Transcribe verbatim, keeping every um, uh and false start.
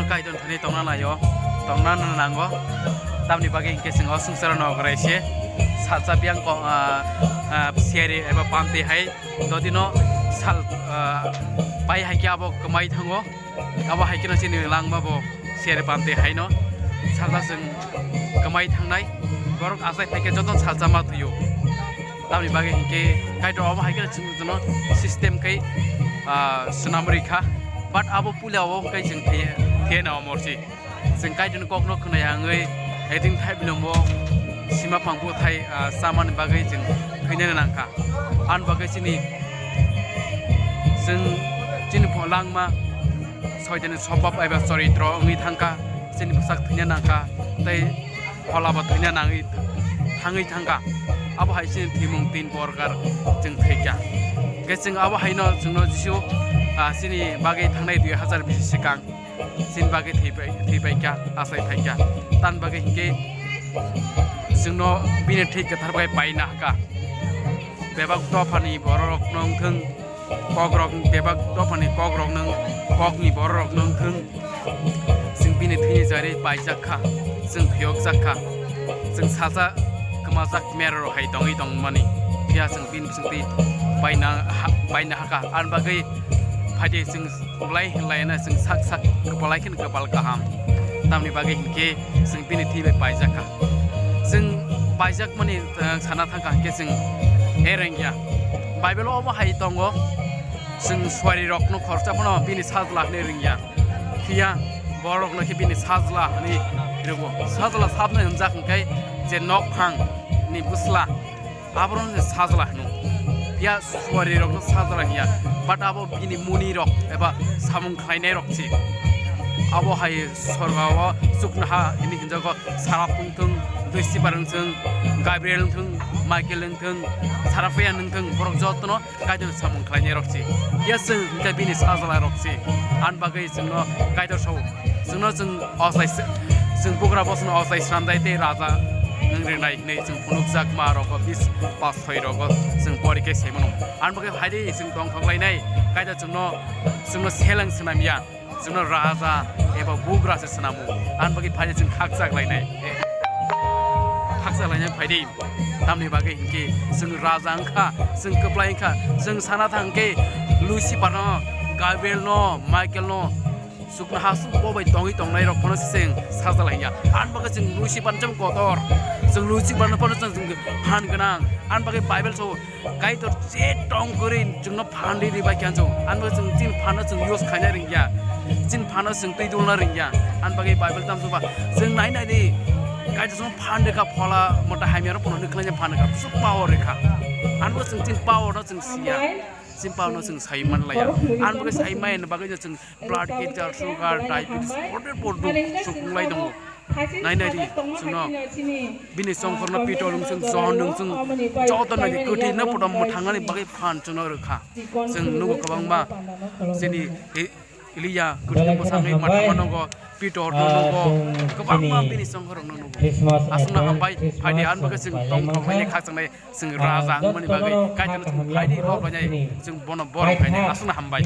Kaitor thani tongna naio, tongna nango. Tamni bagwi hinkhe chwng o swngcharo no grai se salsa biyang ko, ah, ah, siyari eba pamtwi hai dodino sal, ah, pai hai khe abo kwmai thango. Abo hai kheno chini langma bo siyari pamtwi haino salsa chwng kwmai thangnai. Borok achai phai khe joto salsa ma thwio. Tamni bagwi hinkhe Kaitor obo hai kheno chwng jono system khai, ah, swnam rwi kha. But abo puila o kai chwng thwiya, thwiya na omorsi. Chwng Kaitorni kokno khwnaya wngwi, eting thai bilongo sima pangbo thai, ah, chamani bagwi chwng thwinani nangkha. Ani bagwi chini, chwng chini pho langma soitani sobab eba choritro wngwi thangkha, chini bwsak thwina nangkha, tei pholabo thwina nangwi thangwi thangkha. Abo hai chini thwimung tin borkar chwng thwikha. Hwnkhe chwng abo haino chwngno Jisu, ah, chini bagwi thangnai dui hazar bisi swkang chini bagwi thwibai, thwibaikha, achai phaikha. Tamni bagwi hinkhe chwngno bini thwi kwthar bai paina hakha. Bebak dophani bororokno wngthung, kokrok, bebak dophani kokrokno, kokni bororokno wngthung. Chwng bini thwini jari paijak kha, chwng phiyokjak kha, chwng salsa kwmajak merarok hai tongwi tongmani. Phiya chwng bini bisingtwi paina ha-, paina hakha. Ani bagwi phaidi chwng belai hinlaina chwng sak sak kwpalai kheno kwpal kaham. Tamni bagwi hinkhe chwng bini thwi bai paijak kha. Chwng paijak mani, eh, sana thangkha hinkhe chwng e rwngya. Bible o omo hai tongo, chwng suarirokno khoroksa phano bini sajla hwnwi rwngya. Phiya borokno khe bini sajla hwnwi rwgo. Sajla sabnai hwnjak hinkhe je nokphang ni bwsla, aborokno sajla hwno. Phiya suarirokno sajla hwnya, but abo bini munirok eba samung khlainairok se. Abo hai sorgao chuknoha hwnwi hwnjago, Sarap wngthung, Lucifer wngthung, Gabriel wngthung, Michael wngthung, Saraphian wngthung, borok jotono Kaitor samung khlainairok se. Phiya chwng hinkhe bini sajlarok se. Ani bagwi chwngno Kaitor sao. Chwngno chwng ochai se-, chwng bugra bosongno ochai swnamjai tei raja wng rwnai hwnwi chwng phunukjak ma rogo bis pas soi rogo chwng pori khe sai mano. Ani bagwi phaidi chwng tongthok lainai, Kaitor chwngno, chwngno seleng swnam ya, chwngno raja eba bugra se swnamo. Ani bagwi phaidi chwng khakchak lainai. Khakchak lainai phaidi. Tamni bagwi hinkhe chwng raja wngkha, chwng kwplai wngkha, chwng sana thangkhe Lucifer no, Gabriel no, Michael no, Chuknoha aswk bo bai tongwi tongnai rok phano chwng sajla hinya. Ani bagwi chwng Lucifer chwng kotor. Chwng Lucifer no phano chwng, chwng phan gwnang. Ani bagwi Bible so Kaitor je tong kwrwi chwngno phan ri ri bai khe chwng. Ani bagwi chwng chini phan no chwng use khaina ringya. Chini phan no chwng twi dulna ringya. Ani bagwi Bible tamo ba chwng nai nai di. Kaitor chwng phan rikha phola mota hamya rok phano nukhlai phan rikha. Aswk power rikha. Ani bagwi chwng chini power no chwng siya. Chini power no chwng sai man laya. Ani bagwi sai maya ni bagwi no chwng blood cancer, sugar, diabetes, order por duk sukunglai tongo. Nai nai di, chwngno bini chongkhorno Pitor wng chwng, Johon wng chwng, joto nai di kwthwi no podom mwthangani bagwi phan chwngno rwkha. Chwng nugo kwbangma chini E-, Eliya kwthwi mwthangwi mwthangma nugo, Pitor no nugo, kwbangma bini chongkhorokno nugo. Aswkno hambai, phaidi ani bagwi chwng tongthok bai khakchangni. Chwng raja wngmani bagwi Kaitorno chwng phaidi rw bainai, chwng bono borok khainai, aswkno hambai.